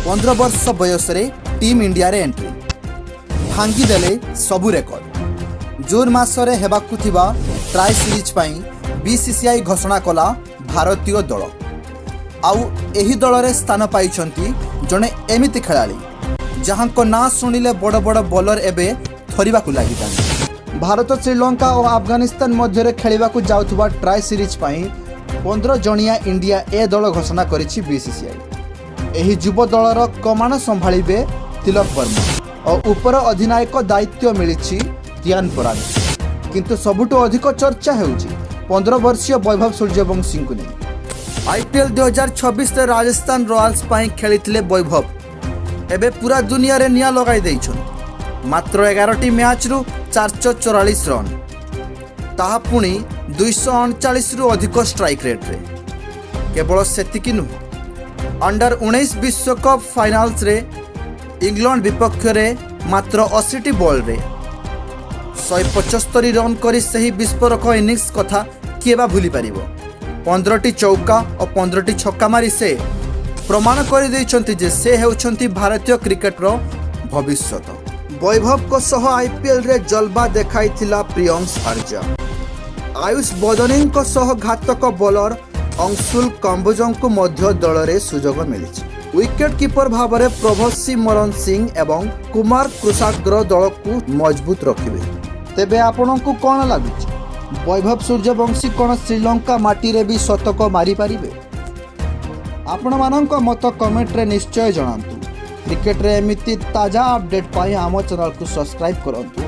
15 ବର୍ଷ ବୟସରେ ଟିମ୍ ଇଣ୍ଡିଆରେ ଏଣ୍ଟ୍ରି, ଭାଙ୍ଗିଦେଲେ ସବୁ ରେକର୍ଡ। ଜୁନ୍ ମାସରେ ହେବାକୁ ଥିବା ଟ୍ରାଇ ସିରିଜ୍ ପାଇଁ ବିସିସିଆଇ ଘୋଷଣା କଲା ଭାରତୀୟ ଦଳ। ଆଉ ଏହି ଦଳରେ ସ୍ଥାନ ପାଇଛନ୍ତି ଜଣେ ଏମିତି ଖେଳାଳି, ଯାହାଙ୍କ ନାଁ ଶୁଣିଲେ ବଡ଼ ବଡ଼ ବୋଲର ଏବେ ଥରିବାକୁ ଲାଗିଯାନ୍ତି। ଭାରତ ଶ୍ରୀଲଙ୍କା ଓ ଆଫଗାନିସ୍ତାନ ମଧ୍ୟରେ ଖେଳିବାକୁ ଯାଉଥିବା ଟ୍ରାଇ ସିରିଜ୍ ପାଇଁ 15 ଜଣିଆ ଇଣ୍ଡିଆ ଏ ଦଳ ଘୋଷଣା କରିଛି ବିସିସିଆଇ। ଏହି ଯୁବ ଦଳର କମାନ ସମ୍ଭାଳିବେ ତିଲକ ବର୍ମା ଓ ଉପର ଅଧିନାୟକ ଦାୟିତ୍ୱ ମିଳିଛି ରିଆନ୍ ପରାଗ। କିନ୍ତୁ ସବୁଠୁ ଅଧିକ ଚର୍ଚ୍ଚା ହେଉଛି 15 ବର୍ଷୀୟ ବୈଭବ ସୂର୍ଯ୍ୟବଂଶୀଙ୍କୁ ନେଇ। ଆଇପିଏଲ୍ 2026ରେ ରାଜସ୍ଥାନ ରୟାଲ୍ସ ପାଇଁ ଖେଳିଥିଲେ ବୈଭବ। ଏବେ ପୁରା ଦୁନିଆରେ ନିଆଁ ଲଗାଇ ଦେଇଛନ୍ତି। ମାତ୍ର 11ଟି ମ୍ୟାଚ୍ରୁ 444 ରନ୍, ତାହା ପୁଣି 239ରୁ ଅଧିକ ଷ୍ଟ୍ରାଇକ୍ ରେଟ୍ରେ। କେବଳ ସେତିକି ନୁହେଁ, ଅଣ୍ଡର 19 ବିଶ୍ୱକପ୍ ଫାଇନାଲ୍ସରେ ଇଂଲଣ୍ଡ ବିପକ୍ଷରେ ମାତ୍ର 80ଟି ବଲ୍ରେ 175 ରନ୍ କରି ସେହି ବିସ୍ଫୋରକ ଇନିଂସ କଥା କିଏ ବା ଭୁଲିପାରିବ? 15ଟି ଚୌକା ଓ 15ଟି ଛକା ମାରି ସେ ପ୍ରମାଣ କରିଦେଇଛନ୍ତି ଯେ ସେ ହେଉଛନ୍ତି ଭାରତୀୟ କ୍ରିକେଟର ଭବିଷ୍ୟତ। ବୈଭବଙ୍କ ସହ ଆଇପିଏଲ୍ରେ ଜଲବା ଦେଖାଇଥିଲା ପ୍ରିୟଂଶ ଆର୍ଯ୍ୟ, ଆୟୁଷ ବଦନୀଙ୍କ ସହ ଘାତକ ବୋଲର ଅଂଶୁଲ କମ୍ବୋଜଙ୍କୁ ମଧ୍ୟ ଦଳରେ ସୁଯୋଗ ମିଳିଛି। ୱିକେଟ୍ କିପର ଭାବରେ ପ୍ରଭସିମରନ ସିଂ ଏବଂ କୁମାର କୃଷାଗ୍ର ଦଳକୁ ମଜବୁତ ରଖିବେ। ତେବେ ଆପଣଙ୍କୁ କ'ଣ ଲାଗୁଛି, ବୈଭବ ସୂର୍ଯ୍ୟବଂଶୀ କ'ଣ ଶ୍ରୀଲଙ୍କା ମାଟିରେ ବି ଶତକ ମାରିପାରିବେ? ଆପଣମାନଙ୍କ ମତ କମେଣ୍ଟରେ ନିଶ୍ଚୟ ଜଣାନ୍ତୁ। କ୍ରିକେଟରେ ଏମିତି ତାଜା ଅପଡେଟ୍ ପାଇଁ ଆମ ଚ୍ୟାନେଲକୁ ସବସ୍କ୍ରାଇବ୍ କରନ୍ତୁ।